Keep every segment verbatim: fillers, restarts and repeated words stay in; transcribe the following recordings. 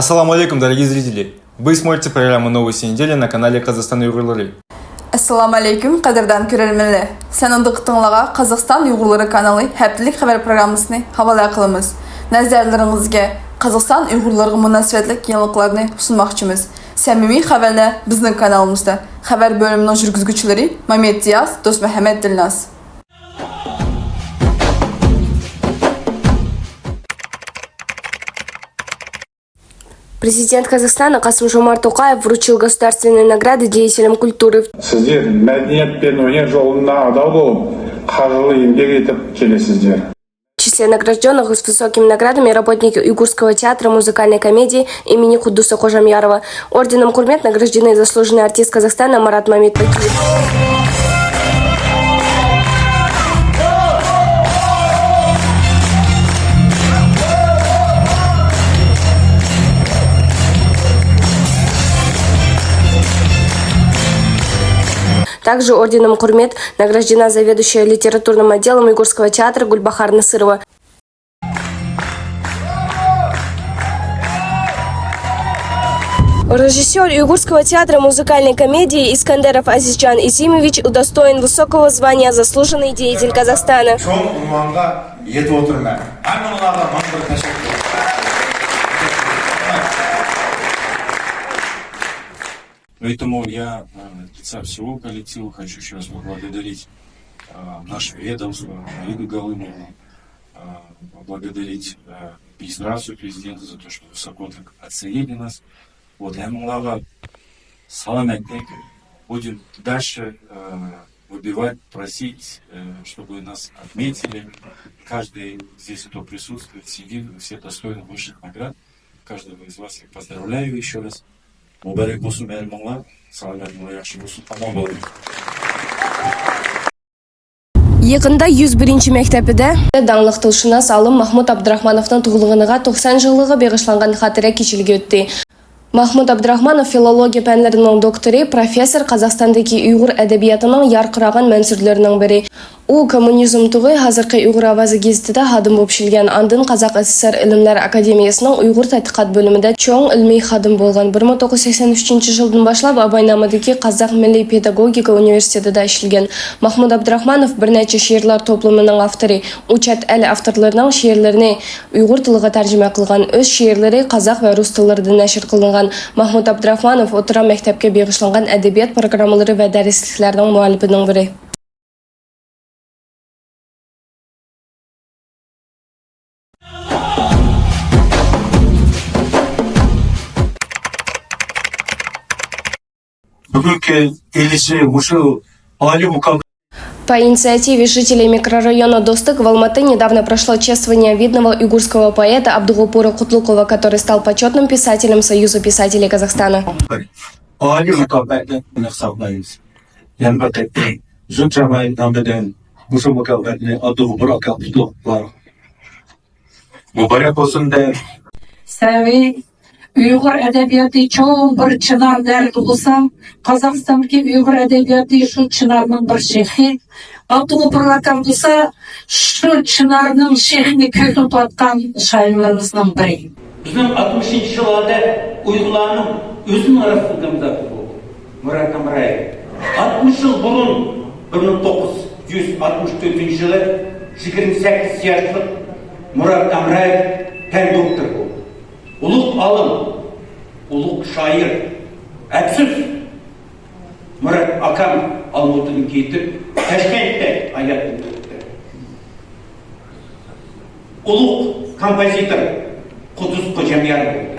Ассаламу алейкум, дорогие зрители! Вы смотрите программу «Новости недели» на канале «Казахстан уйгурлары». ئەسسالامۇ ئەلەيكۇم، قەدىردان كۆرەرمەنلەر! سىلەرنىڭ دىققىتىڭلارغا قازاقىستان ئۇيغۇرلىرى كانىلى ھەپتىلىك خەۋەر پروگراممىسىنى ھاۋالە قىلىمىز. نەزەرلىرىڭىزگە قازاقىستان ئۇيغۇرلىرىغا مۇناسىۋەتلىك يېڭىلىقلارنى سۇنماقچىمىز. سەمىمىي خەۋەرلەر بىزنىڭ كانىلىمىزدا. خەۋەر بۆلۈمىنىڭ يۈرگۈزگۈچىلىرى مامەت دىياز، دوستمۇھەممەت دىلناز. Президент Казахстана Касым-Жомарт Токаев вручил государственные награды деятелям культуры. Sizler мәдениет пен өнер жолында адал болып, қажырлы еңбек етіп келесіздер. В числе награждённых с высокими наградами работники Уйгурского театра музыкальной комедии имени Куддуса Кожамьярова. Орденом Хурмет награждены заслуженный артист Казахстана Марат Мамедбакиев. Также орденом Хурмет награждена заведующая литературным отделом Уйгурского театра Гульбахар Насырова. Режиссёр Уйгурского театра музыкальной комедии Искандеров Азизжан Изимович удостоен высокого звания «Заслуженный деятель Казахстана». Чоң унванга етип отурман. Һәммәңларга моң бир тәшәккүр. Поэтому я, э, от лица всего коллектива хочу ещё раз поблагодарить, э, наше ведомство, Аиду Галымовну, э, поблагодарить, э, администрацию президента за то, что высоко так оценили нас. Вот, һәм оларға салам әйтейік. Будем дальше, э, выбивать, просить, э, чтобы нас отметили. Каждый здесь, кто присутствует, сидит, вы все достойны высших наград. Каждого из вас я поздравляю ещё раз. مۇبارەك بولسۇن بايرىمىڭلار، سالامەتلىكىڭلار ياخشى بولسۇن، ئامان بولۇڭ. يېقىندا يۈز بىرىنچى مەكتىپىدە داڭلىق تىلشۇناس ئالىم ماھمۇت ئابدۇراخمانوفنىڭ تۇغۇلغىنىغا توقسان يىللىقىغا بېغىشلانغان خاتىرە كېچىلىكى ئۆتتى. ماھمۇت ئابدۇراخمانوف فىلولوگىيە پەنلىرىنىڭ دوكتورى، پروفېسسور، قازاقىستاندىكى ئۇيغۇر ئەدەبىياتىنىڭ يارقىراغان مەنسۇرلىرىنىڭ بىرى. ئۇ كوممۇنىزم تۇغى، ھازىرقى ئۇيغۇر ئاۋازى گېزىتىدە خادىم بولۇپ ئىشلىگەن، ئاندىن قازاق ئەسسىسەر ئىلىملەر ئاكادېمىيەسىنىڭ ئۇيغۇر تەتقىقات بۆلۈمىدە چوڭ ئىلمىي خادىم بولغان. بىر مىڭ توققۇز يۈز سەكسەن ئۈچىنچى يىلدىن باشلاپ ئاباينامىدىكى قازاق مىللىي پېداگوگىكا ئۇنىۋېرسىتېتىدا ئىشلىگەن. ماھمۇت ئابدۇراخمانوف بىر نەچچە شېئىرلار توپلىمىنىڭ ئاپتورى. ئۇ چەت ئەل ئاپتورلىرىنىڭ شېئىرلىرىنى ئۇيغۇر تىلىغا تەرجىمە قىلغان. ئۆز شېئىرلىرى قازاق ۋە رۇس تىللىرىدا نەشر قىلىنغان. ماھمۇت ئابدۇراخمانوف ئوتتۇرا مەكتەپكە بېغىشلانغان ئەدەبىيات پروگراممىلىرى ۋە دەرسلىكلەرنىڭ مۇئەللىپىنىڭ بىرى. بۈگۈنكى ئېلىشى مۇشۇ ئالىي مۇقام. По инициативе жителей микрорайона Достык в Алматы недавно прошло чествование видного уйгурского поэта Абдугъапура Кутлукова, который стал почётным писателем Союза писателей Казахстана. ئالىي مۇكاپاتنى ساقلايمىز. يەنە بىر قېتىم شۇ جامائەت نامىدىن مۇشۇ مۇكاپاتنى ئابدۇغۇپۇر ئاكا قۇتلۇقلار. مۇبارەك بولسۇن دەپ. سەمىمىي ئۇيغۇر ئەدەبىياتى چوڭ بىر چىنار نەدە بولسا، قازاقىستاندىكى ئۇيغۇر ئەدەبىياتى شۇ چىنارنىڭ بىر شېخى. ئابدۇغوپۇر ئاكام بولسا شۇ چىنارنىڭ شېخىنى كۆتۈرۈۋاتقان شائىرلىرىمىزنىڭ بىرى. بىزنىڭ ئاتمىشىنچى يىللاردا ئۇيغۇرلارنىڭ ئۆزىنىڭ ئارىسىدا نامزاتى بولدى. مۇرات ئەمرايېۋ. ئاتمىش يىل بۇرۇن، بىر مىڭ توققۇز يۈز ئاتمىش تۆتىنچى يىلى يىگىرمە سەككىز ياشلىق مۇرات ئەمرايېۋ پەن دوكتورى بولدى. ئۇلۇغ ئالىم، ئۇلۇغ شائىر. ئەپسۇس، مۇرات ئاكام ئالمۇتىدىن كېتىپ، تاشكەنتتە ھاياتىنى ئۆتتى. ئۇلۇغ كومپوزىتور قۇددۇس خوجاميار بولدى.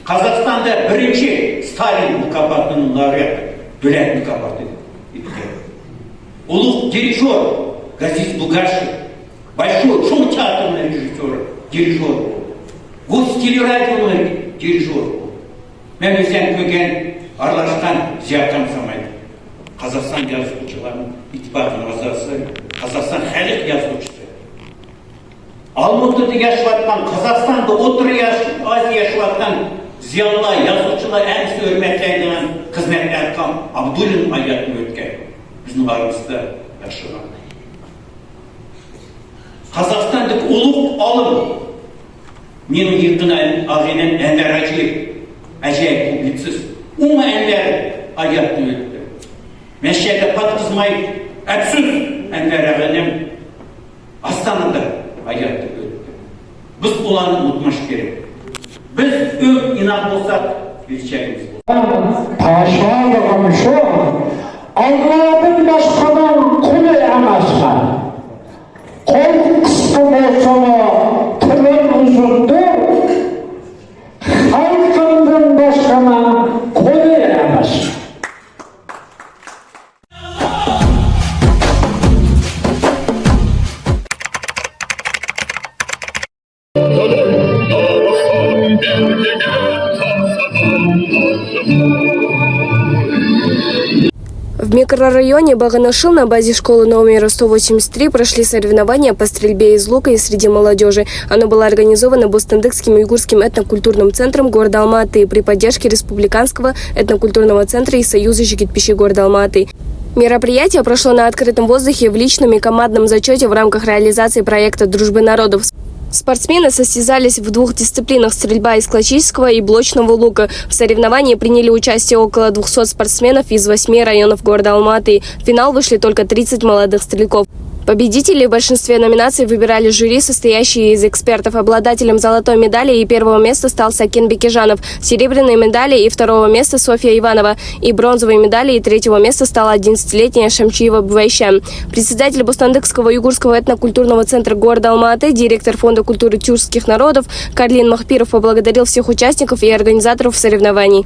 قازاقىستاندا بىرىنچى ستالىن مۇكاپاتىنىڭ لائورېئاتى، دۆلەت مۇكاپاتىنى ئېلىپ كەلدى. ئۇلۇغ دىرىژور گازىز بۇگاشېۋ، باششو چوڭ تىياتىرنىڭ رېژىسسورى، دىرىژورى بولدى. گوستېلېرادىيونىڭ دىرىژورى بولدى. مەن ئۆزۈم كۆرگەن، ئارىلاشقان زىياكام سامايدى. قازاقىستان يازغۇچىلارنىڭ ئىتتىپاقىنىڭ ئەزاسى، قازاقىستان خەلق يازغۇچىسى. ئالمۇتىدا ياشاۋاتقان، قازاقىستاندا، ئوتتۇرا ياش-، ئاسىيا ياشاۋاتقان زىيالىيلار، يازغۇچىلار ھەممىسى ھۆرمەتلەيدىغان خىزمەت ئەركان ئابدۇللىنىڭ ھاياتىنى ئۆتكەن. بىزنىڭ ئارىمىزدا ياشىغان. قازاقىستاندىكى ئۇلۇغ ئالىم مېنىڭ يېقىن ئاغىنەم ئەنۋەر ھاجىيېۋ، ئەجايىپ پۇبلىتسىست، ئۇمۇ ئەنۋەر ھاياتتىن ئۆتتى. مەشەدە پاتقۇزماي، ئەپسۇس، ئەنۋەر ئاغىنەم ئاستانىدا ھاياتتىن ئۆتتى. بىز ئۇلارنى ئۇنتۇماش كېرەك. بىز ئۆز ئىناق بولساق، كېلىچەكىمىز بولىدۇ. تاشلايدىغان شۇ، ئاللادىن باشقىنىڭ قۇلى ئەمەسمەن. قول قىسقا بولسىمۇ، تىلىم ئۇزۇندۇر. خەلقىمدىن باشقىنىڭ قۇلى ئەمەس. В микрорайоне Баганашил на базе школы номера сто восемьдесят три прошли соревнования по стрельбе из лука и среди молодежи. Оно было организовано Бустандыкским уйгурским этнокультурным центром города Алматы при поддержке Республиканского этнокультурного центра и Союза жигитпиши города Алматы. Мероприятие прошло на открытом воздухе в личном и командном зачёте в рамках реализации проекта «Дружбы народов». Спортсмены состязались в двух дисциплинах: стрельба из классического и блочного лука. В соревновании приняли участие около двухсот спортсменов из восьми районов города Алматы. В финал вышли только тридцать молодых стрелков. Победителей в большинстве номинаций выбирали жюри, состоящее из экспертов. Обладателем золотой медали и первого места стал Сакен Бекежанов, серебряной медали и второго места Софья Иванова, и бронзовой медали и третьего места стала одиннадцатилетняя Шамчиева Бувайша. Председатель Бустандыкского уйгурского этнокультурного центра города Алматы, директор Фонда культуры тюркских народов Карлин Махпиров поблагодарил всех участников и организаторов соревнований.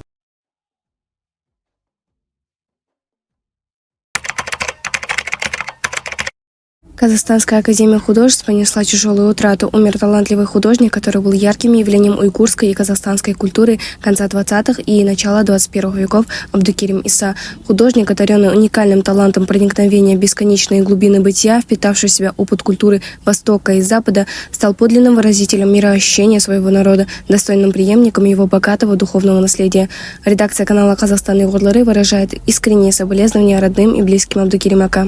Казахстанская академия художеств понесла тяжелую утрату. Умер талантливый художник, который был ярким явлением уйгурской и казахстанской культуры конца двадцатого и начала двадцать первого веков, Абдукерим Иса. Художник, одарённый уникальным талантом проникновения в бесконечные глубины бытия, впитавший в себя опыт культуры Востока и Запада, стал подлинным выразителем мироощущения своего народа, достойным преемником его богатого духовного наследия. Редакция канала «Казахстан уйгурлары» выражает искренние соболезнования родным и близким Абдукерим Ака.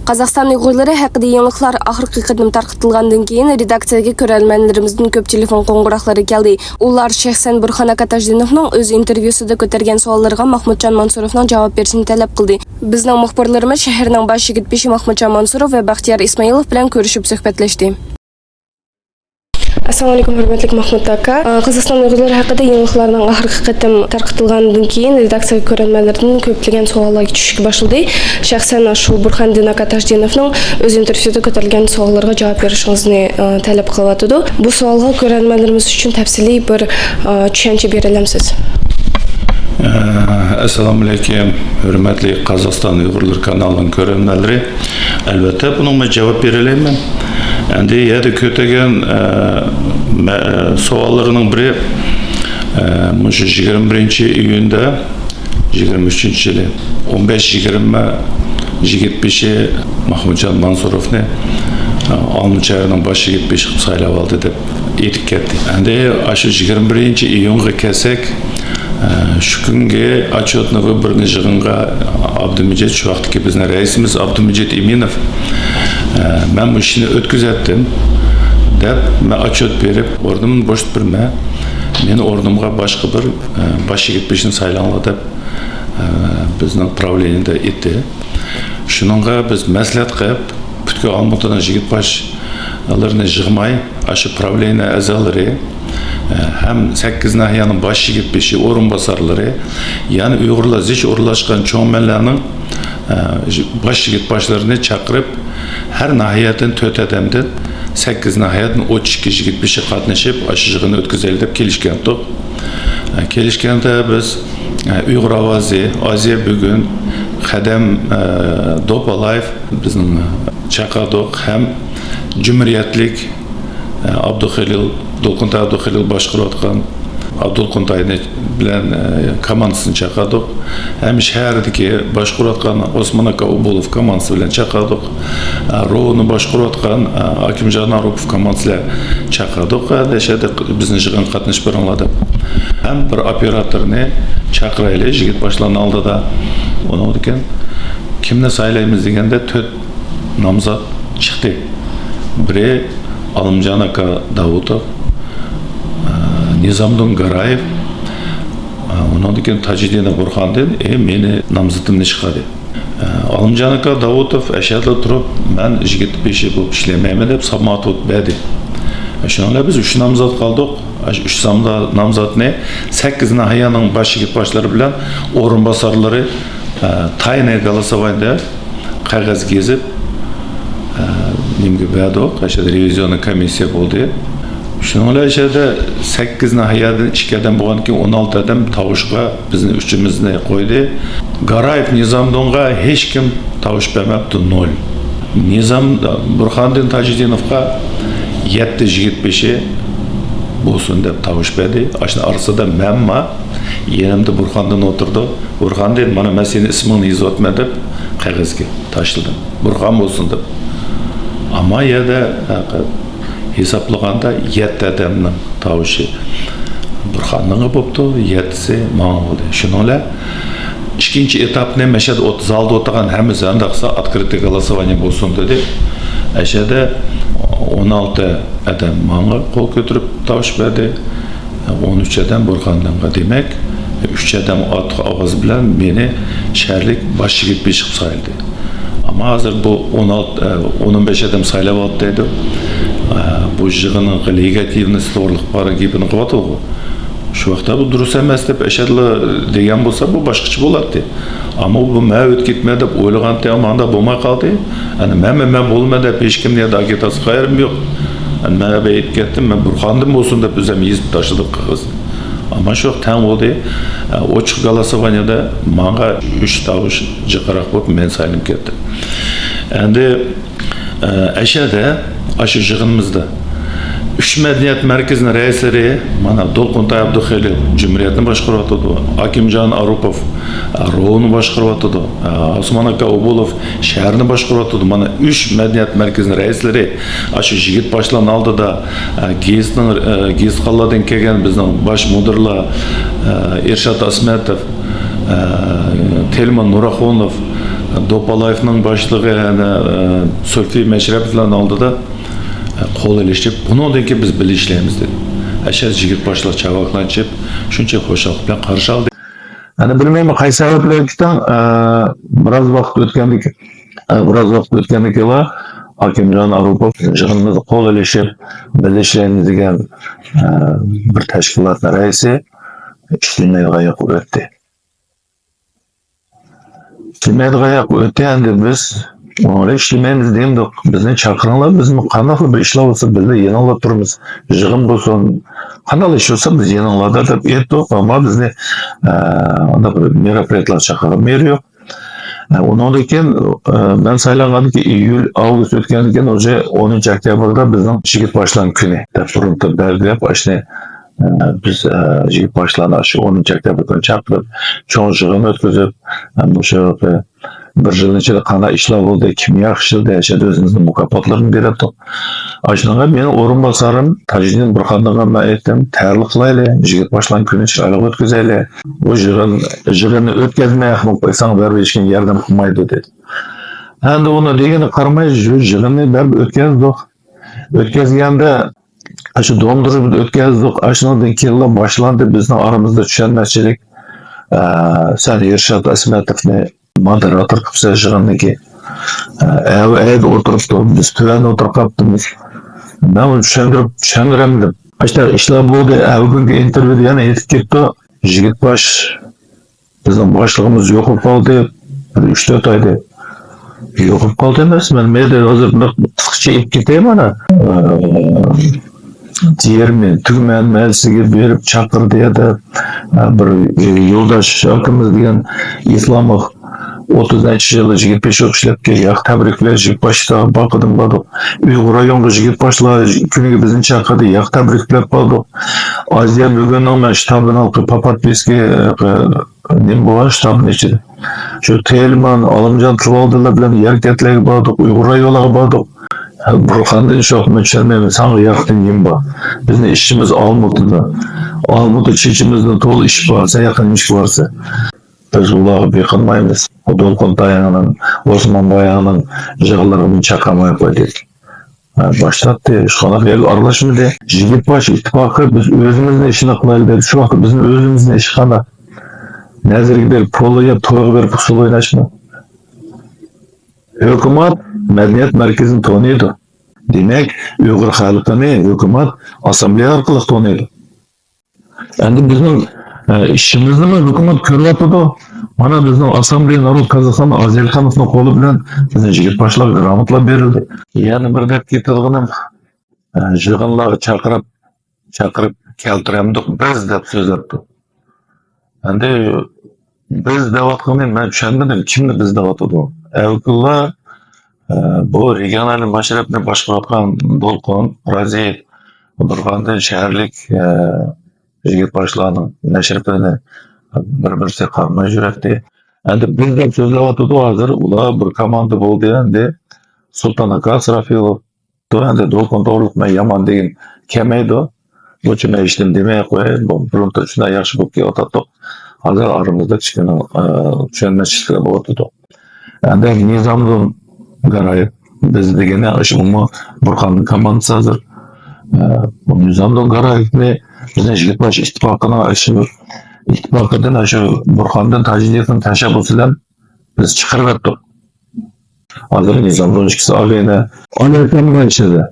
قازاقىستان ئۇيغۇرلىرى ھەققىدە يېڭىلىقلار ئاخىرقى قېتىم تارقىتىلغاندىن كېيىن، رېداكسىيەگە كۆرەرمەنلىرىمىزدىن كۆپ تېلېفون قوڭغۇراقلىرى كەلدى. ئۇلار شەخسەن بۇرھان ئاكا تاجدىنوفنىڭ ئۆز ئىنتېرۋيۇسىدا كۆتۈرگەن سوئاللىرىغا ماخمۇتجان مانسۇروفنىڭ جاۋاب بېرىشىنى تەلەپ قىلدى. بىزنىڭ مۇخبىرلىرىمىز شەھەرنىڭ باش يىگىت بېشى ماخمۇتجان مانسۇروف ۋە بەختىيار ئىسمائىلوف بىلەن كۆرۈشۈپ سۆھبەتلەشتى. ئەسسالامۇئەلەيكۇم، ھۆرمەتلىك ماخمۇت ئاكا. قازاقىستان ئۇيغۇرلىرى ھەققىدە يېڭىلىقلارنىڭ ئاخىرقى قېتىم تارقىتىلغاندىن كېيىن، رېداكسىيەگە كۆرەرمەنلەردىن كۆپلىگەن سوئاللار چۈشۈشكە باشلىدى. شەخسەن شۇ بۇرھاندىن ئاكا تاجدىنوفنىڭ ئۆز ئىنتېرۋيۇسىدا كۆتۈرۈلگەن سوئاللارغا جاۋاب بېرىشىڭىزنى، ئە، تەلەپ قىلىۋاتىدۇ. بۇ سوئالغا كۆرەرمەنلىرىمىز ئۈچۈن تەپسىلىي بىر، ئە، چۈشەنچە بېرەلەمسىز؟ ئە، ئەسسالامۇئەلەيكۇم، ھۆرمەتلىك قازاقىستان ئۇيغۇرلىرى كانالىنىڭ كۆرەرمەنلىرى. ئەلۋەتتە، بۇنىڭغا جاۋاب بېرەلەيمەن. ئەمدى يەردە كۆتەرگەن، ئە، مە-، ئە، سوئاللىرىنىڭ بىرى، ئە، مۇشۇ يىگىرمە بىرىنچى ئىيۇندا، يىگىرمە ئۈچىنچى يىلى، ئون بەش يىگىرمە يىگىت بېشى ماخمۇتجان مانسۇروفنى، ئە، ئالمۇچايرنىڭ باش يىگىت بېشى قىلىپ سايلاپ ئالدى دەپ ئېيتىپ كەتتى. ئەمدى ئاشۇ يىگىرمە بىرىنچى ئىيۇنغا كەلسەك، ئە، شۇ كۈنگە ئوتچېتنوي ۋىبورنى يىغىنغا ئابدۇمىجىت، شۇ ۋاقىتتىكى بىزنىڭ رەئىسىمىز ئابدۇمىجىت ئىمىنوف، ئە، مەن بۇ ئىشنى ئۆتكۈزەتتىم دەپ، مەن ئوتچېت بېرىپ، ئورنۇمنى بوشىتىپ بېرىمەن، مېنى ئورنۇمغا باشقا بىر، ئە، باش يىگىت بېشىنى سايلاڭلار دەپ، ئە، بىزنىڭ پراۋلېنىيەدە ئېيتتى. شۇنىڭغا بىز مەسلىھەت قىلىپ، پۈتكۈل ئالمۇتىنىڭ يىگىت باشلىرىنى يىغماي، ئاشۇ پراۋلېنىيە ئەزالىرى، ئە، ھەم سەككىز ناھىيەنىڭ باش يىگىت بېشى ئورۇنباسارلىرى، يەنە ئۇيغۇرلار زىچ ئورۇنلاشقان چوڭ مەنلەرنىڭ، ئە، باش يىگىت باشلىرىنى چاقىرىپ، ھەر ناھىيەدىن تۆت ئادەمدىن، سەككىز ناھىيەدىن ئوتتۇز ئىككى يىگىت بېشى قاتنىشىپ، ئاشۇ يىغىننى ئۆتكۈزەيلى دەپ كېلىشكەنتۇق. ئە، كېلىشكەندە بىز، ئە، ئۇيغۇر ئاۋازى، ئازىيا بۈگۈن، قەدەم، ئە، دوپالايېف، بىزنىڭ چاقىردۇق ھەم جۇمھۇرىيەتلىك، ئە، ئابدۇخېلىل، دولقۇنتاي ئابدۇخېلىل باشقۇرۇۋاتقان ئابدۇلقۇنتاينى بىلەن، ئە، كوماندىسىنى چاقىردۇق. ھەم شەھەردىكى باشقۇرۇۋاتقان ئوسمان ئاكا ئوبۇلوف كوماندىسى بىلەن چاقىردۇق. ئە، روۋنى باشقۇرۇۋاتقان، ئە، ئاكىمجان ئاروپوف كوماندىسى بىلەن چاقىردۇق. ئە، دەشەدە بىزنىڭ يىغىنغا قاتنىشىپ بېرىڭلار دەپ. ھەم بىر ئوپېراتورنى چاقىرايلى، يىگىت باشلارنىڭ ئالدىدا. ئۇنىڭدىن كېيىن كىمنى سايلايمىز دېگەندە، تۆت نامزات چىقتى. بىرى ئالىمجان ئاكا داۋۇتوف، ئە، نىزامدىن گارايېۋ، ئە، ئۇنىڭدىن كېيىن تاجىدىن بۇرخاندىن، ئى، مېنى نامزىتىمنى چىقاردى. ئە، ئالىمجان ئاكا داۋۇتوف ئەشەدە تۇرۇپ، مەن يىگىت بېشى بولۇپ ئىشلىمەيمەن دەپ ساماتوت بەردى. شۇنىڭ بىلەن بىز ئۈچ نامزات قالدۇق. ئاشۇ ئۈچ سامدا نامزاتنى سەككىز ناھىيەنىڭ باش يىگىت باشلىرى بىلەن ئورۇنباسارلىرى، ئە، تاينى گالاسوۋانىيە قەغەزگە يېزىپ، ئە، نېمىگە بەردۇق؟ ئاشۇ رېۋىزىيوننىي كومىسسىيە بولدى. شۇنىڭ بىلەن ئاشۇ يەردە سەككىز ناھىيەدىن ئىككى ئادەم بولغاندىكىن ئون ئالتە ئادەم تاۋۇشقا بىزنى ئۈچىمىزنى قويدى. گارايېف نىزامدىنغا ھېچكىم تاۋۇش بەرمەپتۇ، نول. نىزام بۇرخاندىن تاجىدىنوفقا يەتتە يىگىت بېشى بولسۇن دەپ تاۋۇش بەردى. ئاشۇنىڭ ئارىسىدا مەنمۇ، يېنىمدا بۇرخاندىن ئولتۇردى. بۇرخاندىن، مانا مەن سېنىڭ ئىسمىڭنى يېزىۋاتىمەن دەپ قەغەزگە تاشلىدىم. بۇرخان بولسۇن دەپ. ئەمما يەردە ھېسابلىغاندا يەتتە ئادەمنىڭ تاۋۇشى بۇرخاندىنغا بوپتۇ، يەتتىسى ماڭا بولدى. شۇنىڭ بىلەن ئىككىنچى ئېتاپنى مەشەدە ئوت-، زالدا ئولتۇرغان ھەممىسى، ئانداقسا ئاتكرىتىي گالاسوۋانىيە بولسۇن دېدى. ئەشەدە ئون ئالتە ئادەم ماڭا قول كۆتۈرۈپ تاۋۇش بەردى. ئون ئۈچ ئادەم بۇرخاندىنغا، دېمەك، ئۈچ ئادەم ئارتۇق ئاۋاز بىلەن مېنى شەھەرلىك باش يىگىت بېشى قىلىپ سايلىدى. ئەمما ھازىر بۇ ئون ئالتە، ئون بەش ئادەم سايلاۋالدى دەيدۇ. بۇ يىغىننىڭ لېگىتىمنىسى توغرىلىق بار گېپىنى قىلىۋاتىدىغۇ. شۇ ۋاقىتتا بۇ دۇرۇس ئەمەس دەپ ئەشەدىلا دېگەن بولسا، بۇ باشقىچە بولاتتى. ئەمما بۇ مەن ئۆتۈپ كېتىمەن دەپ ئويلىغانتى، ئەمما ئانداق بولماي قالدى. ئەنە مەنمۇ مەن بولىمەن دەپ ھېچكىمنى يەردە ئاگىتاتسا قايرىم يوق. ئەنە مەن بۇ يەردە ئېيتىپ كەتتىم، مەن بۇرخاندىن بولسۇن دەپ ئۆزۈم يېزىپ تاشلىدىم قەغەزنى. ئەمما شۇ تەڭ بولدى. ئوچۇق گالاسوۋانىيەدە ماڭا ئۈچ تاۋۇش جىقراق بولۇپ مەن سايلىنىپ كەتتىم. ئەندى ئەشەدە ئاشۇ يىغىنىمىزدا ئۈچ مەدەنىيەت مەركىزىنىڭ رەئىسلىرى، مانا، دولقۇنتاي ئابدۇخېلىل جۇمھۇرىيەتنى باشقۇرۇۋاتىدۇ، ئاكىمجان ئاروپوف روۋنى باشقۇرۇۋاتىدۇ، ئاسمان ئاكا ئوبۇلوف شەھەرنى باشقۇرۇۋاتىدۇ. مانا، ئۈچ مەدەنىيەت مەركىزىنىڭ رەئىسلىرى ئاشۇ يىگىت باشلارنىڭ ئالدىدا، گېزىتنىڭ، گېزىتخانلاردىن كەلگەن بىزنىڭ باش مۇدىرلار، ئىرشات ئاسمەتوف، تېلىمان نۇراخۇنوف، دوپالايېفنىڭ باشلىقى، يەنە، سۇلفى مەشرەپوۋلارنىڭ ئالدىدا، قول ئېلىشىپ، بۇنىڭدىن كېيىن بىز بىللە ئىشلەيمىز دېدى. ئەشەد يىگىت باشلار چاۋاكلىنىپ، شۇنچە خۇشاللىق بىلەن قارشى ئالدى. ئەنە بىلمەيمەن قايسى سەۋەبلەرگىتىن، بىراز ۋاقىت ئۆتكەندىكىن، بىراز ۋاقىت ئۆتكەندىكىن ئاكىمجان ئاروپوف يىغىنىمىزدا قول ئېلىشىپ، بىللە ئىشلەيمىز دېگەن، بىر تەشكىلاتنىڭ رەئىسى ئىشلىمەيدىغان ياققا ئۆتتى. ئىشلىمەيدىغان ياققا ئۆتتى، ئەمدى بىز ئۇنىڭ بىلەن ئىشلىمەيمىز دېمىدۇق. بىزنى چاقىرىڭلار، بىزمۇ قانداقلا بىر ئىشلار بولسا بىللە يېنىڭلار تۇرىمىز. يىغىن بولسۇن، قانداقلا ئىش بولسا بىز يېنىڭلاردا دەپ ئېيتتۇق، ئەمما بىزنى، ئە، ئانداق بىر مېروپرىياتلارغا چاقىرغان يېرى يوق. ئە، ئۇنىڭدىن كېيىن، ئە، مەن سايلانغاندىن كېيىن ئىيۇل، ئاۋغۇست ئۆتكەندىن كېيىن، ئۇژې ئونىنچى ئۆكتەبىردە بىزنىڭ يىگىت باشلارنىڭ كۈنى دەپ فورۇمدا بەلگىلەپ، ئاشۇنى، ئە، بىز، ئە، يىگىت باشلارنى شۇ ئونىنچى ئۆكتەبىر كۈنى چاقىرىپ، چوڭ يىغىن ئۆتكۈزۈپ، ئە، مۇشۇ بىر يىلنىڭ ئىچىدە قانداق ئىشلار بولدى، كىم ياخشى ئىشلىدى، ئەشەدە ئۆزىمىزنىڭ مۇكاپاتلىرىنى بېرەتتۇق. ئاشۇنىڭغا مېنىڭ ئورۇنباسارىم تاجىدىن بۇرخاندىنغا مەن ئېيتتىم، تەييارلىق قىلايلى، يىگىت باشلارنىڭ كۈنى چىرايلىق ئۆتكۈزەيلى. بۇ يىغىن، يىغىننى ئۆتكۈزمەي قويساڭ، بەرىبىر ھېچكىم ياردەم قىلمايدۇ، دېدى. ئەمدى ئۇنىڭ دېگىنىگە قارىماي، شۇ يىغىننى بەرىبىر ئۆتكۈزدۇق. ئۆتكۈزگەندە، ئاشۇ دوندۇرۇپ ئۆتكۈزدۇق. ئاشۇنىڭدىن كېيىنلا باشلاندى بىزنىڭ ئارىمىزدا چۈشەنمەسچىلىك. ئە، سەن ئىرشات ئەسمەتوفنى مودېراتور قىلىپسەن يىغىننىڭكى. ئە، ئەۋ ئەيدە ئولتۇرۇپتۇ، بىز تۆۋەندە ئولتۇرۇپ قاپتىمىز. مەن ئۇنى چۈشەندۈرۈپ، چۈشەندۈرەمدىم. ئاشۇنداق ئىشلار بولدى. ئەۋ بۈگۈنكى ئىنتېرۋيۇدا يەنە ئېيتىپ كەتتى. يىگىت باش، بىزنىڭ باشلىقىمىز يوقاپ قالدى. بىر ئۈچ تۆت ئايدى. يوقاپ قالدى ئەمەس، مەن مەيدە ھازىر بىر قىسقىچە ئېيتىپ كېتەي مانا. ئە، جېرمن، تۈركمەن مەھەللىسىگە بېرىپ چاقىردى يا دە، ئە، بىر، ئە، يولداش ئاكىمىز دېگەن ئىسلاموف ئوتتۇز نەچچە يىل يىگىت بېشى ئىشلەپكەن، ياق تەبرىكلەش، يىگىت باشتا باقىدىن باردۇق. ئۇيغۇر رايونغا يىگىت باشلار كۈنىگە بىزنى چاقىردى، ياق تەبرىكلەپ باردۇق. ئازىيا بۈگۈننىڭ مەن شتابىنىڭ پاپاتپىسكى، ئە، نېمە بولغان شتابنىڭ ئىچىدە. شۇ تېلىمان، ئالىمجان تىلىۋالدىلار بىلەن يەركەنتلەرگە باردۇق، ئۇيغۇر رايونلارغا باردۇق. بۇرخاندىن شوخ، مەن چۈشەنمەيمەن، ساڭا ياقتىن نېمە بار؟ بىزنىڭ ئىشىمىز ئالمۇتىدا. ئالمۇتا چېچىمىزدا تولا ئىش بار، سەن ياققا نېمە ئىشقا بارسەن؟ بىز ئۇلارغا بېقىنمايمىز. ئۇ دولقۇن تاياڭنىڭ، ئوسمان باياڭنىڭ يىغىنلىرىغا مېنى چاقىرماي قويدى. ھە، باشلاتتى، ھېچقانداق يەرگە ئارىلاشمىدى. يىگىت باش ئىتتىپاقى، بىز ئۆزىمىزنىڭ ئىشىنى قىلايلى دەپ، شۇ ۋاقىتتا بىزنىڭ ئۆزىمىزنىڭ ئىشى قانداق؟ نەزىرگە بېرىپ پۇل يەپ، تويغا بېرىپ ئۇسسۇل ئويناشمۇ؟ ھۆكۈمەت مەدەنىيەت مەركىزىنى تونۇيدۇ. دېمەك، ئۇيغۇر خەلقىنى ھۆكۈمەت ئاسسامبلېيە ئارقىلىق تونۇيدۇ. ئەمدى بىزنىڭ، ئە، ئىشىمىزنىمۇ ھۆكۈمەت كۆرۈۋاتىدۇ. مانا، بىزنىڭ ئاسسامبلېيە ناروت كازاخستان ئازىز ئەلىخانوفنى قولى بىلەن بىزنىڭ يىگىت باشلارغا گراموتىلار بېرىلدى. يەنە بىر دەپ كېتىدىغىنىم، ئە، يىغىنلارغا چاقىرىپ، چاقىرىپ كەلتۈرەمدۇق بىز دەپ سۆزلەپتۇ. ئەمدى بىز دەۋاتقىنى مەن چۈشەنمىدىم. كىمنى بىز دەۋاتىدۇ؟ ئەۋكىللار، ئە، بۇ رېگىيونالنىي مەشرەپنى باشقۇرۇۋاتقان دولقۇن رازىيېف، بۇرھاندىن شەھەرلىك، ئە، يىگىت باشلارنىڭ مەشرىپىنى بىر-بىرسى قارىماي يۈرەتتى. ئەمدى بىز دەپ سۆزلەۋاتىدۇ ھازىر. ئۇلار بىر كوماندا بولدى ئەمدى. سۇلتان ئاكا ئىسراپىلوف ئەمدى دولقۇن توغرۇلۇق مەن يامان دېگىن كەلمەيدۇ. بۇچۇ مەن ھېچنېمە دېمەي قوياي. بۇ بۇرۇنقى شۇنداق ياخشى بولۇپ كېلىۋاتاتتۇق. ھازىر ئارىمىزدا كىچىككىنە، ئە، چۈشەنمەسلىكلەر بولۇۋاتىدۇ. ئەمدى نىزامدىن گارايېۋ، بىز دېگەندە شۇمۇ بۇرھاننىڭ كوماندىسى ھازىر. ئە، بۇ نىزامدىن گارايېۋنى بىزنىڭ يىگىت باش ئىتتىپاقىنىڭ شۇ ئىتتىپاقىدىن شۇ بۇرھاندىن تاجىدىيېۋنىڭ تەشەببۇسى بىلەن بىز چىقىرىۋەتتۇق. ھازىر نىزامدىن ئىككىسى ئاغىنە. ئالايىتەننىڭ ئىچىدە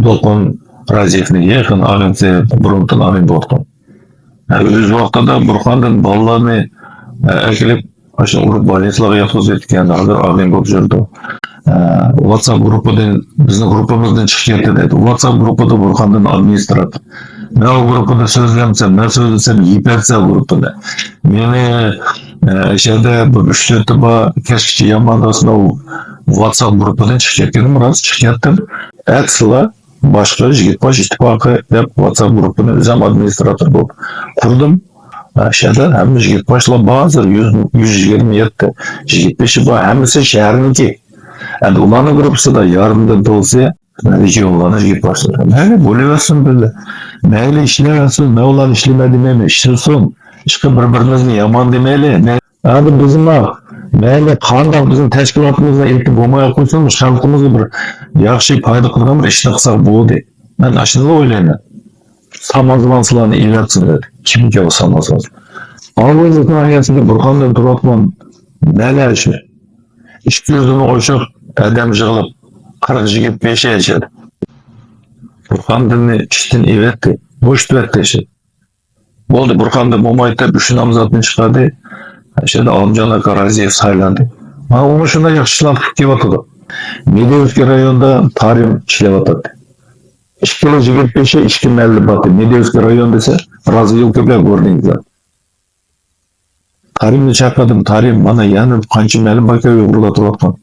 دولقۇن رازىيېۋنىڭ يېقىن ئاغىنىسى، بۇرۇندىن ئاغىنە بولۇپتۇ. ئۆز ۋاقتىدا بۇرھاندىن بالىلارنى، ئە، ئەكېلىپ، ئاشۇ ئۇرۇپ بولنىيىسىلارغا ياتقۇزۇۋېتىپتىكەن، ھازىر ئاغىنە بولۇپ يۈرىدۇ. ئە، ۋاتساپ گۇرۇپپىدىن، بىزنىڭ گۇرۇپپىمىزدىن چىقىپ كەتتى دەيدۇ. ۋاتساپ گۇرۇپپىدا بۇرھاندىن ئادمىنىستراتور. مەن ئۇ گۇرۇپپىدا سۆزلەمسەم، مەن سۆزلىسەم يېپەتسە گۇرۇپپىنى. مېنى، ئە، ئەشەدە بىر ئۈچ تۆتى بار كەچكىچە يامان راستلا ئۇ ۋاتساپ گۇرۇپپىدىن چىقىپ كەتكىنىم راست، چىقىپ كەتتىم. ئەتىسىلا باشقا يىگىت باش ئىتتىپاقى دەپ ۋاتساپ گۇرۇپپىنى ئۆزۈم ئادمىنىستراتور بولۇپ قۇردۇم. ئەشەدە ھەممە يىگىت باشلار بار، ھازىر يۈز، يۈز يىگىرمە يەتتە يىگىت بېشى بار، ھەممىسى شەھەرنىڭكى. ئەمدى ئۇلارنىڭ گۇرۇپپىسىدا يارىمدىن تولىسى رېگىيونلارنىڭ يىگىت باشلىرى. مەيلى بولۇۋەرسۇن بىللە. مەيلى ئىشلەۋەرسۇن. مەن ئۇلارنى ئىشلىمە دېمەيمەن. ئىشلىسۇن. ئىشقىلىپ بىر-بىرىمىزنى يامان دېمەيلى. مەيلى، ئەمدى بىزمۇ مەيلى قانداق بىزنىڭ تەشكىلاتىمىزنى ئېيتىپ بولماي قويسۇن، خەلقىمىزگە بىر ياخشى پايدا قىلىدىغان بىر ئىشنى قىلساق بولدى. مەن ئاشۇنداق ئويلايمەن. سامانزىمان سىلەرنى ئېلىۋەتسۇن دېدى. كىمكى ئۇ سامانزىمان؟ ئاۋۇ ناھىيەسىدە بۇرھاندىن تۇرۇۋاتقان مەلە شۇ. ئىككى يۈزدىن ئوشۇق ئادەم يىغىلىپ، قىرىق يىگىت بېشى ئەشەدە. بۇرھاندىننى ئىشتىن ئېۋەتتى، بوشىتىۋەتتى ئەشەدە. بولدى، بۇرھاندىن مومايت دەپ ئۈچ نامزاتنى چىقاردى. ئەشەدە ئالىمجان ئاكا رازىيېف سايلاندى. مانا ئۇمۇ شۇنداق ياخشى ئىشلار قىلىپ كېلىۋاتىدۇ. مېدىۋسكىي رايونىدا تارىم ئىشلەۋاتاتتى. ئىككىلا يىگىت بېشى، ئىككى مەلىم باتى. مېدىۋسكىي رايون دېسە، رازىيېف كۆپلەپ كۆردىڭىزلەر. تارىمنى چاقىردىم، تارىم، مانا يەنە قانچە مەلىم باركەن ئۇيغۇرلار تۇرۇۋاتقان.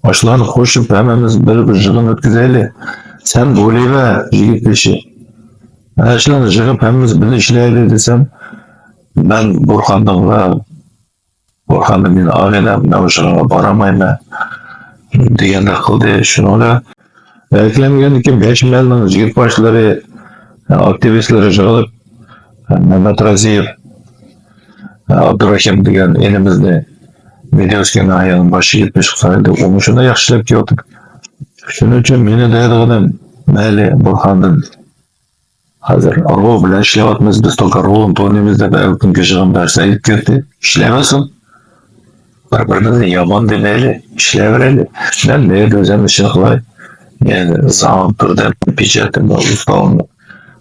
ئاشۇلارنى قوشۇپ، ھەممىمىز بىر، بىر يىغىن ئۆتكۈزەيلى. سەن بولۇۋەر، يىگىت بېشى. ئاشۇلارنى يىغىپ، ھەممىمىز بىللە ئىشلەيلى دېسەم، مەن بۇرھاندىنغا، بۇرھاندىن مېنى ئاغىنەم، مەن ئۇ يىغىنغا بارالمايمەن دېگەندەك قىلدى. شۇنىڭ بىلەن ئەكلەنگەندىن كېيىن بەش مەلنىڭ يىگىت باشلىرى، ئاكتىۋىستلىرى يىغىلىپ، مەمەت رازىيېۋ، ئابدۇرېھىم دېگەن ئىنىمىزنى مېدىۋسكىي ناھىيەنىڭ باش يىگىت بېشى سايلىدى. ئۇمۇ شۇنداق ياخشى ئىشلەپ كېلىۋاتىدۇ. شۇنىڭ ئۈچۈن مېنى دەيدىغىنىم، مەيلى بۇرھاندىن ھازىر ئاۋۇ بىلەن ئىشلەۋاتىمىز، بىز توكار روھىنى تونۇيمىز دەپ ئەۋكۈن كېچىغىمدا سەيىپ كەتتى. ئىشلەۋەرسۇن. بىر-بىرىمىزنى يامان دېمەيلى، ئىشلەۋېرەيلى. مەن مەيلى ئۆزۈم ئىشىنى قىلاي. يەنى زاڭ بىردەم پېچەتىم بار، ئۇستاۋۇم بار.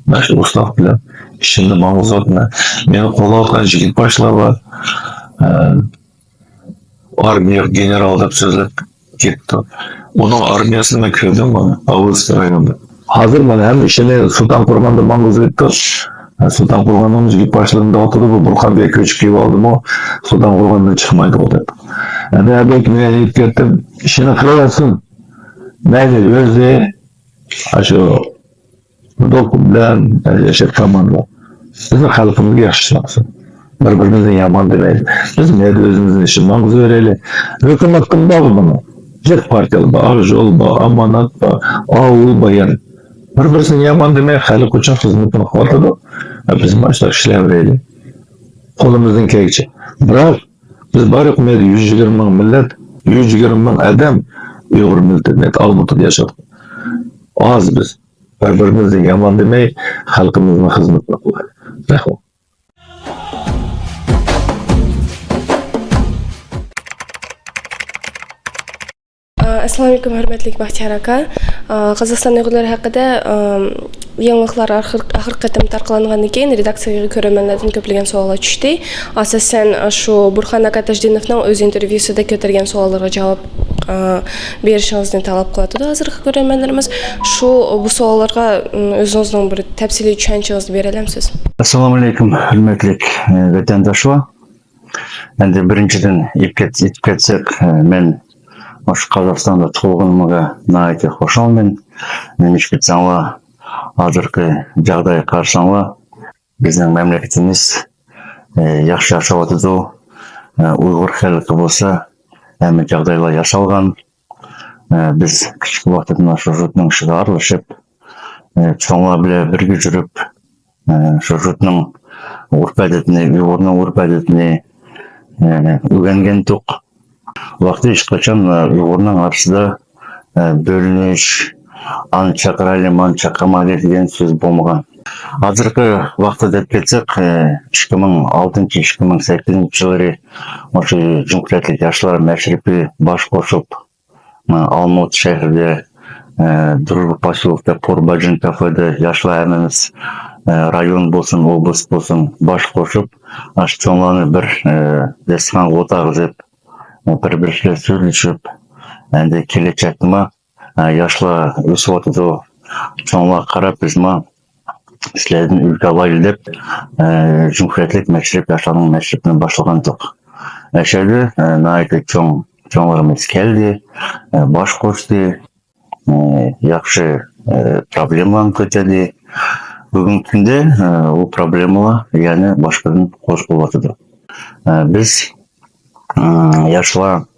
مەن شۇ ئۇستاق بىلەن ئىشىمنى ماڭغۇزۇۋاتىمەن. مېنى قوللاۋاتقان يىگىت باشلار بار. ئە، ئارمىيە گېنېرال دەپ سۆزلەپ كېتىپتۇ. ئۇنىڭ ئارمىيەسىنى مەن كۆردۈم مانا، ئاۋۇز رايونىدا. ھازىر مانا ھەممە ئىشىنى سۇلتان قورغاندا ماڭغۇزۇۋېتىپتۇ. سۇلتان قورغاننىڭ يىگىت باشلىرىنى دەۋاتىدۇ، بۇ بۇرخان بەگ كۆچۈپ كېلىۋالدىمۇ، سۇلتان قورغاندىن چىقمايدىغۇ دەپ. ئەمدى ئەبەكى مەن ئېيتىپ كەتتىم، ئىشىنى قىلىۋەرسۇن. مەيلى ئۆزى، ئاشۇ دولقۇن بىلەن ياشار كاماندا. بىزنىڭ خەلقىمىزگە ياخشى ئىشلەڭسۇن. بىر-بىرىمىزنى يامان دېمەيلى. بىز مەيلى ئۆزىمىزنىڭ ئىشىنى ماڭغۇزۇۋېرەيلى. ھۆكۈمەتتىن بارغۇ بۇنىڭ. جىق پارتىيەلەر بار، ئاقجول بار، ئامانەت بار، ئاۋۇل بار يەنە. بىر-بىرسىنى يامان دېمەي، خەلق ئۈچۈن خىزمىتىنى قىلىۋاتىدۇ. بىز مانا شۇنداق ئىشلەۋېرەيلى. قولىمىزدىن كەلگىچە. بىراق، بىز بارلىق مەيدە يۈز يىگىرمە مىڭ مىللەت، يۈز يىگىرمە مىڭ ئادەم ئۇيغۇر مىللىتى، مەيدە ئالمۇتىدا ياشايدۇ. ئاز بىز. بىر-بىرىمىزنى يامان دېمەي، خەلقىمىزنىڭ خىزمىتىنى قىلايلى. رەھمەت. ئەسسالامۇئەلەيكۇم، ھۆرمەتلىك بەختىيار ئاكا. قازاقىستان ئۇيغۇرلىرى ھەققىدە يېڭىلىقلار ئاخىر-، ئاخىرقى قېتىم تارقىلانغاندىن كېيىن، رېداكسىيەگە كۆرۈرمەنلەردىن كۆپلىگەن سوئاللار چۈشتى. ئاساسەن، شۇ بۇرھان ئاكا تاجدىنوفنىڭ ئۆز ئىنتېرۋيۇسىدا كۆتۈرگەن سوئاللارغا جاۋاب بېرىشىڭىزنى تەلەپ قىلىۋاتىدۇ ھازىرقى كۆرۈرمەنلىرىمىز. شۇ، بۇ سوئاللارغا، ئۆزىڭىزنىڭ بىر تەپسىلىي چۈشەنچىڭىزنى بېرەلەمسىز؟ ئەسسالامۇئەلەيكۇم، ھۆرمەتلىك، ئە، ۋەتەنداشلار. ئەندى بىرىنچىدىن، ئېيتىپ كەت-، ئېيتىپ كەتسەك، ئە، مەن مۇشۇ قازاقىستاندا تۇغۇلغىنىمغا ناھايىتى خۇشالمەن. نېمىشقا دېسەڭلار، ھازىرقى جاغدايغا قارىساڭلار، بىزنىڭ مەملىكىتىمىز، ئە، ياخشى ياشاۋاتىدۇ. ئە، ئۇيغۇر خەلقى بولسا ھەممە جاغدايلار ياسالغان. ئە، بىز كىچىك ۋاقتىدىن شۇ يۇرتنىڭ ئىشىغا ئارىلىشىپ، ئە، چوڭلار بىلەن بىرگە يۈرۈپ، ئە، شۇ يۇرتنىڭ ئۆرپ-ئادىتىنى، ئۇيغۇرنىڭ ئۆرپ-ئادىتىنى، ئە، ئۆگەنگەنتۇق. ۋاقتى ھېچقاچان، ئە، ئۇيغۇرنىڭ ئارىسىدا، ئە، بۆلۈنۈش، ئانى چاقىرايلى، مانى چاقىرمايلى دېگەن سۆز بولمىغان. ھازىرقى ۋاقىتتا دەپ كەتسەك، ئە، ئىككى مىڭ ئالتىنچى، ئىككى مىڭ سەككىزىنچى يىللىرى مۇشۇ جۇمھۇرىيەتلىك ياشلار مەشرىپى باش قوشۇپ، ئالمۇتا شەھىرىدە، ئە، دۇرۇبا پاسيوكتا، پورباجىن كافېدا ياشلار ھەممىمىز، ئە، رايون بولسۇن، ئوبلاست بولسۇن، باش قوشۇپ، ئاشۇ چوڭلارنى بىر، ئە، داستىخانغا ئولتۇرغۇزۇپ، ئە، بىر-بىرى بىلەن سۆزلىشىپ، ئەندى كېلەچەكتىمۇ، ئە، ياشلار ئۆسۈۋاتىدۇ، چوڭلارغا قاراپ بىزمۇ سىلەردىن ئۈلگە ئالايلى دەپ، ئە، جۇمھۇرىيەتلىك مەشرەپ، ياشلارنىڭ مەشرىپىنى باشلىغانتۇق. ئەشەدە، ئە، ناھايىتى چوڭ، چوڭلىرىمىز كەلدى، ئە، باش قوشتى، ئە، ياخشى، ئە، پروبلېمىلارنى كۆتەردى. بۈگۈنكى كۈندە، ئە، ئۇ پروبلېمىلار يەنە باشقىدىن قوزغىلىۋاتىدۇ. ئە، بىز، ئە، ياشلار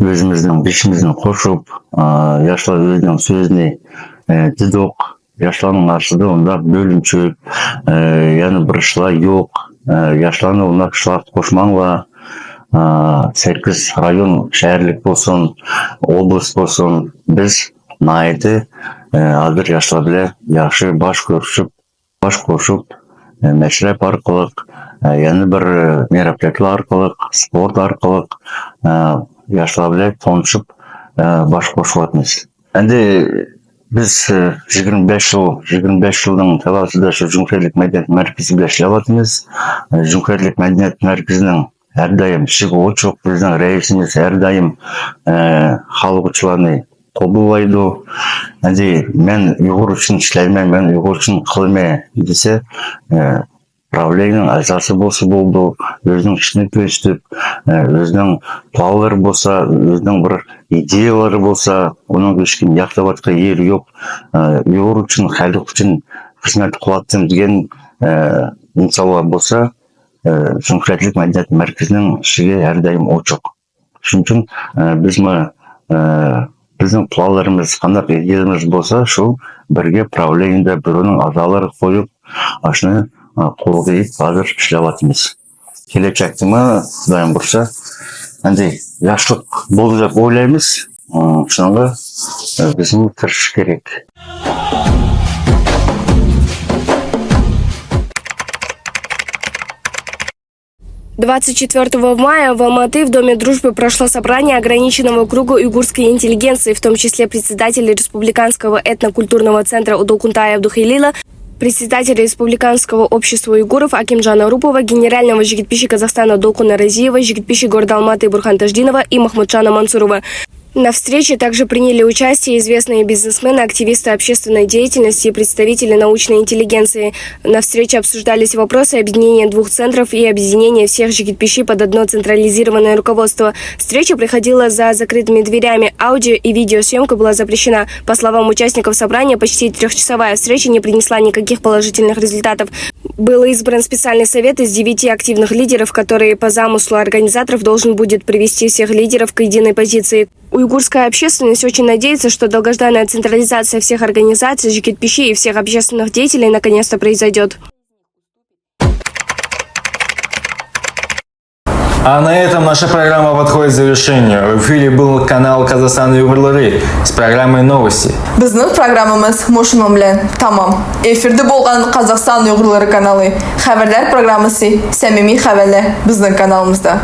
ئۆزىمىزنىڭ بېشىمىزنى قوشۇپ، ئە، ياشلار ئۆزىنىڭ سۆزىنى، ئە، دېدۇق. ياشلارنىڭ ئارىسىدا ئۇنداق بۆلۈنۈشۈپ، ئە، يەنە بىر ئىشلار يوق. ئە، ياشلارنى ئۇنداق ئىشلارغا قوشماڭلار. ئە، سەككىز رايون، شەھەرلىك بولسۇن، ئوبلاست بولسۇن، بىز ناھايىتى، ئە، ھازىر ياشلار بىلەن ياخشى باش كۆرۈشۈپ، باش قوشۇپ، ئە، مەشرەپ ئارقىلىق، ئە، يەنە بىر، ئە، مەرەپلەر ئارقىلىق، سپورت ئارقىلىق، ئە، ياشلار بىلەن تونۇشۇپ، ئە، باش قوشۇۋاتىمىز. ئەندى بىز، ئە، يىگىرمە بەش يىل، يىگىرمە بەش يىلنىڭ تەۋەسىدە شۇ جۇمھۇرىيەتلىك مەدەنىيەت مەركىزى بىلەن ئىشلەۋاتىمىز. ئە، جۇمھۇرىيەتلىك مەدەنىيەت مەركىزىنىڭ ھەر دائىم ئىشىكى ئوچۇق، بىزنىڭ رەئىسىمىز ھەر دائىم، ئە، خالىغۇچىلارنى قوبۇللايدۇ. ئەندى مەن ئۇيغۇر ئۈچۈن ئىشلەيمەن، مەن ئۇيغۇر ئۈچۈن قىلىمەن دېسە، ئە، پراۋلېنىيەنىڭ ئەزاسى بولسا بولىدۇ، ئۆزىنىڭ ئىشىنى كۆرسىتىپ، ئە، ئۆزىنىڭ پىلانلىرى بولسا، ئۆزىنىڭ بىر ئىدىيەلىرى بولسا، ئۇنىڭ ھېچكىم ياقلاۋاتقان يېرى يوق. ئە، ئۇيغۇر ئۈچۈن، خەلق ئۈچۈن خىزمەت قىلاتتىم دېگەن، ئە، ئىنسانلار بولسا، ئە، جۇمھۇرىيەتلىك مەدەنىيەت مەركىزىنىڭ ئىشىكى ھەر دائىم ئوچۇق. شۇنىڭ ئۈچۈن، ئە، بىزمۇ، ئە، بىزنىڭ پىلانلىرىمىز، قانداق ئىدىيەلىرىمىز بولسا، شۇ بىرگە پراۋلېنىيەدە بىرىنىڭ ئەزالىرىغا قويۇپ، ئاشۇنى، ئە، قولغا ئېلىپ ھازىر ئىشلەۋاتىمىز. كېلەچەكتىمۇ خۇدايىم بۇيرۇسا، ئەندى ياخشىلىق بولىدۇ دەپ ئويلايمىز. ئە، شۇنىڭغا، ئە، بىزمۇ تىرىشىش كېرەك. Двадцать четвёртого мая в Алматы в Доме дружбы прошло собрание ограниченного круга уйгурской интеллигенции, в том числе председателя Республиканского этнокультурного центра Удолкунтая Абдухелила, председателя Республиканского общества уйгуров Акимджана Рупова, генерального жигитбиши Казахстана Долкуна Разиева, жигитбиши города Алматы Бурхан Таждинова и Махмуджана Мансурова. На встрече также приняли участие известные бизнесмены, активисты общественной деятельности и представители научной интеллигенции. На встрече обсуждались вопросы объединения двух центров и объединения всех жигитбиши под одно централизированное руководство. Встреча проходила за закрытыми дверями. Аудио и видеосъёмка была запрещена. По словам участников собрания, почти трёхчасовая встреча не принесла никаких положительных результатов. Был избран специальный совет из девяти активных лидеров, который по замыслу организаторов должен будет привести всех лидеров к единой позиции. Уйгурская общественность очень надеется, что долгожданная централизация всех организаций, жигитбиши и всех общественных деятелей наконец-то произойдёт. А на этом наша программа подходит к завершению. В эфире был канал Казахстан Уйгурлары с программой новости. بىزنىڭ پروگراممىمىز مۇشۇنىڭ بىلەن تامام. ئېفىردا بولغان قازاقىستان ئۇيغۇرلىرى كانالى خەۋەرلەر پروگراممىسى، سەمىمىي خەۋەرلەر بىزنىڭ كانالىمىزدا.